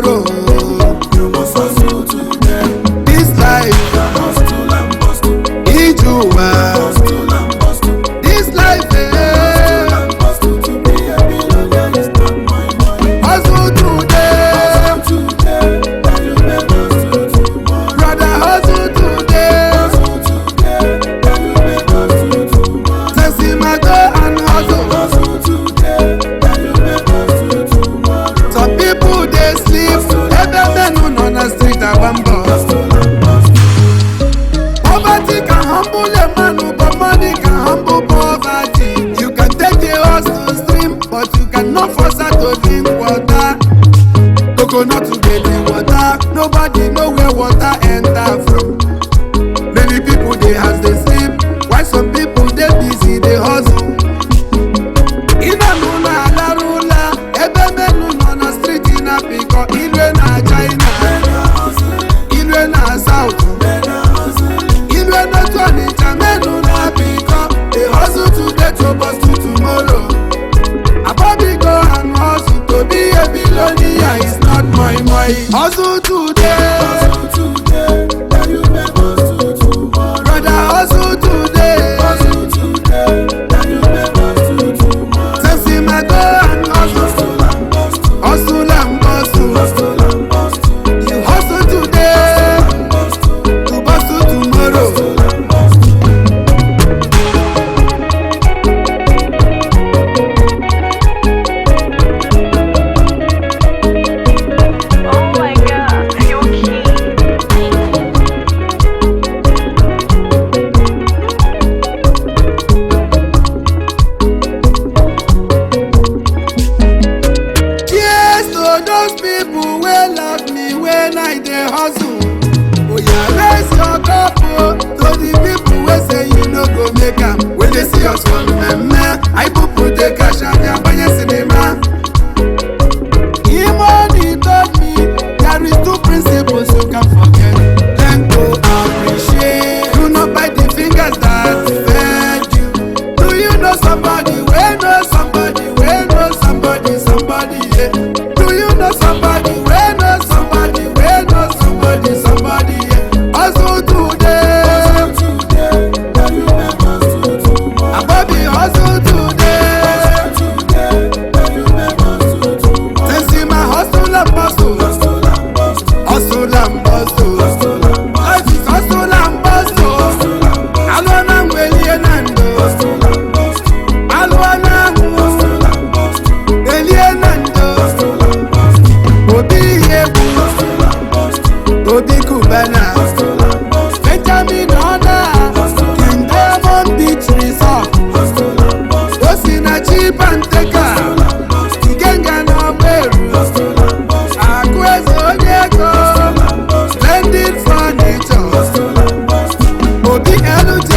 tomorrow. You must hustle today. This life, Hustle and bustle. ije ụwa. Hustle and bustle. This life, eh, Hustle and bustle. To be a billionaire is not my money. hustle today. Hustle today, then you make hustle tomorrow. Brother, hustle today. Hustle today, then you make hustle tomorrow. Sesima go and hustle. Hustle today, then you make hustle tomorrow. Some people dey sleep, ebe menu nọ na street agba mbọ. Hustle and bustle. Poverty can humble a man, but money can humble poverty. You can take a horse to stream, but you cannot force her to drink water. Coconut to get the water, nobody know where water enter from. Many people dey house dey sleep, while some people dey busy dey hustle. Ịnanụ na-alarụ ụla, ebe menu nọ na street na-apịkọ ilue na China, ilue na South. Ilue n'otu Ọnịcha menu na-apịkọ dey hustle today to bustle tomorrow. Abobi go and hustle to be a billionaire is not moi moi. Hustle today, Hustle today, then you make hustle tomorrow. brother hustle today. Hustle today, then you make hustle tomorrow. Sesima go and hustle, Hustle and bustle. hustle and bustle. Hustle and bustle. You hustle today Bustle. to bustle tomorrow. Hustle and bustle. Oh my god, you're king. Cheers to those people wey love me when I dey hustle. Oya raise your cup o to the people wey say you no go make am. When they see us for mmemme, anyị bupute cash anyị agbanye cinema. Imoni told me there is two principles you can forget. Learn to appreciate. Do not bite the fingers that fed you. Do you know somebody wey know somebody wey know somebody somebody? Yeah. Do you know somebody wey know somebody wey know somebody somebody? Yeah. Hustle today. Hustle today, then you make hustle tomorrow. Abobi hustle today. Hustle today, then you make hustle tomorrow. Sensima hustle and bustle. Hustle and bustle. Hustle and bustle. Hustle and bustle. Life is hustle and bustle. Hustle and bustle. Alụọ na nwe elie na ndụ. Hustle and bustle. Alụọ na anwụ Hustle and bustle. elie na ndụ. Hustle and bustle. Obi ihe egwu, Hustle and bustle. Obi Cubana, Hustle and bustle. Benjamin Ona, King Diamond Beach Resort, Hustle and bustle. Osinachi Panteka, Hustle and bustle. Ikenga na Ọgberu, Hustle and bustle. Akụ eze onye ego, Hustle and bustle. Splendid Furniture, Hustle and bustle. Obi LJ.